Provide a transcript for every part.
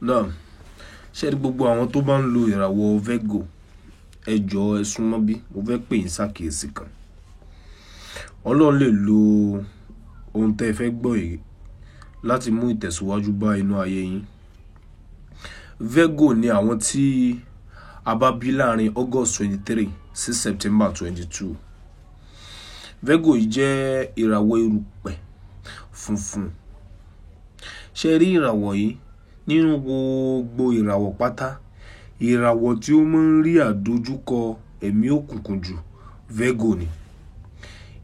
Náà ṣé rí gbogbo àwọn tó bá ń lo ìràwọ̀ Virgo, ẹ jọ̀ọ́ ẹ súnmọ́ bí, mo fẹ́ pè yín ṣàkíyèsí kan. Ọlọ́run lè lo ohun tẹ́ ẹ fẹ́ gbọ́ yìí láti mú ìtẹ̀síwájú bá inú ayé yín. Virgo ni àwọn tí a bá bí láàrin August 23 sí September 22. Virgo yìí jẹ́ ìràwọ̀ erùpẹ̀ funfun. Ṣé rí ìràwọ̀ yìí nínú gbogbo ìràwọ̀ pátá, ìràwọ̀ tí ó máa ń rí àdojúkọ ẹ̀mí òkùnkùn jù, Virgo ni.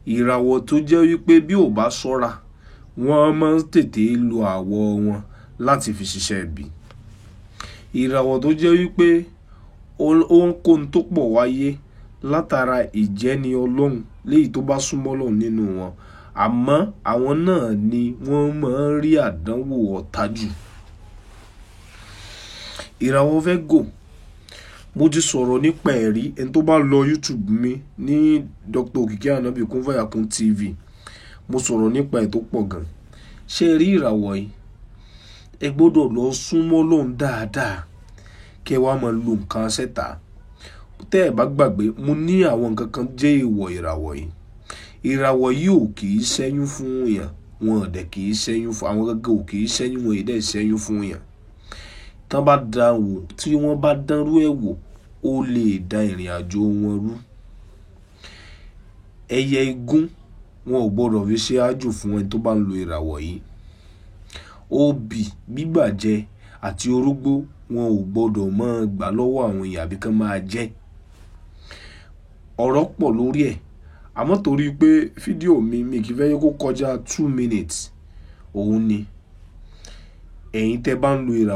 Ìràwọ̀ tó jẹ́ wípé bí ò bá ṣọ́ra, wọ́n máa ń tètè lo àwọ̀ wọn láti fi ṣiṣẹ́ ibi. Ìràwọ̀ tó jẹ́ wípé ó ń kó ohun tó pọ̀ wáyé látara ìjẹni Ọlọ́run léyìí tó bá súnmọ́ Ọlọ́run nínú wọn. Àmọ́ àwọn náà ni wọ́n máa ń rí àdánwò ọ̀tá jù. Ìràwọ̀ Virgo, mo ti sọ̀rọ̀ nípa ẹ̀rí. Ẹni tó bá lọ YouTube mi ní Dr. Òkìkí Ànábì Kúnfàyàkún TV, mo sọ̀rọ̀ nípa ẹ̀ tó pọ̀ gan. Ṣé ẹ rí ìràwọ̀ yìí? Ẹ gbọ́dọ̀ lọ súnmọ́ Ọlọ́run dáadáa kí ẹ wá máa lo nǹkan ṣẹ́ta. Tẹ́ ẹ bá gbàgbé, mo ní àwọn nǹkan kan jẹ́ èèwọ̀ ìràwọ̀ yìí. Ìràwọ̀ yìí ò kì í ṣẹ́yún fún èèyàn, wọn ò dẹ̀ kì í ṣẹ́yún fún àwọn gẹ́gẹ́, ò kì í ṣẹ́yún, wọn ì dẹ̀ ṣẹ́yún fún èèyàn. Tán bá dán wò, tí wọ́n bá dánrú ẹ̀ wò, ó lè da ìrìnàjò wọn rú. Ẹyẹ igún wọn ò gbọdọ̀ fi ṣe àjò fún ẹni tó bá ń lo ìràwọ̀ yìí. Obì gbígbàjẹ àti orógbó wọn ò gbọdọ̀ máa gbà lọ́wọ́ àwọn èèyàn àbí kán máa jẹ. Ọ̀rọ̀ pọ̀ lórí ẹ̀, àmọ́ torí pé fídíò mi kì í fẹ́ kó kọjá 2 minutes, òun ni ẹ̀yin tẹ́ bá ń lo ìràwọ̀.